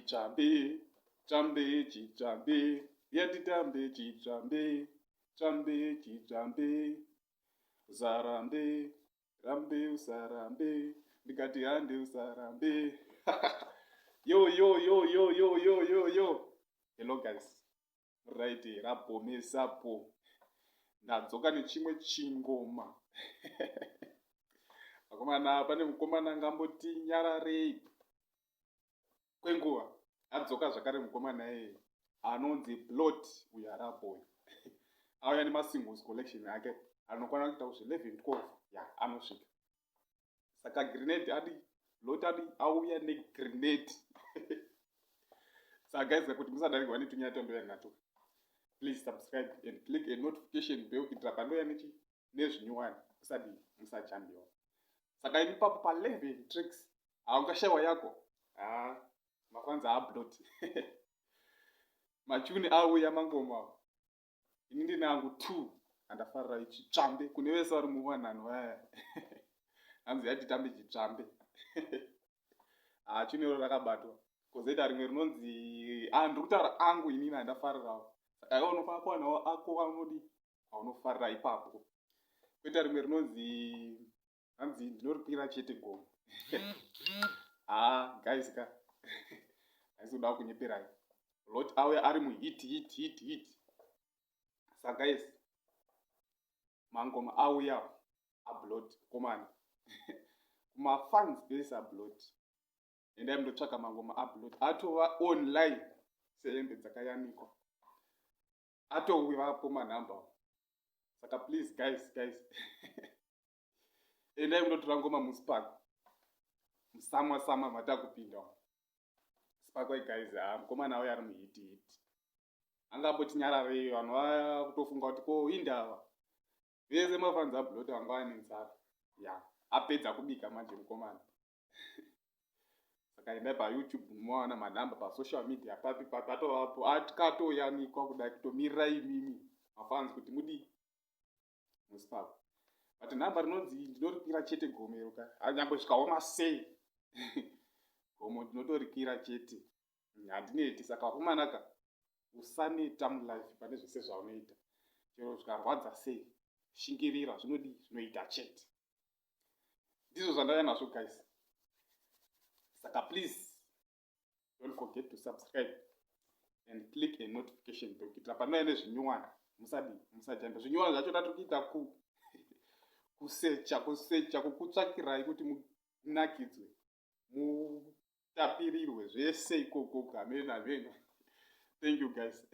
Chitsvambe, tsvambe, chitsvambe, yatitambe chitsvambe, tsvambe, chitsvambe, usarambe, rambe, usarambe, ndikati hande usarambe. Yo, yo, yo, yo, yo, yo, yo, yo. Hello guys. Right, rabomesapo. Ndadzoka nechimwe chingoma. Vakomana, pane mukomana angamboti nyararei kwenguva, adzoka zvakare mukomana iyeye anonzi Blot. Uyu arapo uyu auya nemasingles collection ake anokwana kuita kuzvi 11 12 ya anosvika. Saka grenade adi Blot adi auya negrenade. Saka guys, kuti musadarikwa netunyaya twandouya nato, please subscribe and click a notification bell kuitira pandouya nechi nezvinyuwani musadii musajambiwa. Saka ini papo pa11 tracks haungashayiwa yako. Ha, makwanza aBlot machuni auya mangoma. Ini ndine angu two andafarira. Ichitsvambe kune vese vari muwanano vaya, hanzi yatitambe chitsvambe. Ha, chunero rakabatwa. Kozoita rimwe rinonzi, ah, ndiri kutaura angu inini andafarirawo. Saka iwe unofanira kuwanawo ako aunodi aunofarira ipapo. Koita rimwe rinonzi, hanzi ndinorikwira chete gomo. Ha guys ka, haisi kuda kunyeperai, Lot auya ari muhit, hit, hit, hit. Saka guys, mangoma auya aBlot komana. Kumafans ese aBlot, endai mundotsvaka mangoma aBlot, atova online sehembe dzakayanikwa, atouvapo manhamba. Saka please guys, guys, endai mundotora ngoma muspark musamwa samwa matakupinda sparkwai guys. Ha, mukomana auya ari muhit hit, angamboti nyararei, vanhu vaya kutofunga kuti ko indava vese mafans aBlot vanga vane nzara ya apedza kubika manje mukomana. Saka endai paYouTube mumawana manhamba, pasocial media papi papi atovapo, akatoyanikwa kudai kutomirira imimi mafans kuti mudii musipapo. But nhamba rinonzi ndinorikwira chete gomero ka, anyangwe zvikaoma sei, gomo ndinotorikwira chete, handineti. Saka vakomanaka, usaneta mulife pane zvese zvaunoita. Chero zvikarwadza sei, shingirira, zvinodii, zvinoita chete. Ndizvo zvandauya nazvo guys. Saka please don't forget to subscribe and click a notification bell kuitira panouya nezvinyuwani musadii musajamba. Zvinyuwani zvacho tatiri kuita ku kusecha kusecha kukutsvakirai kuti munakidzwe, mutapirirwe zvese ikoko. Amen, amen. Thank you guys.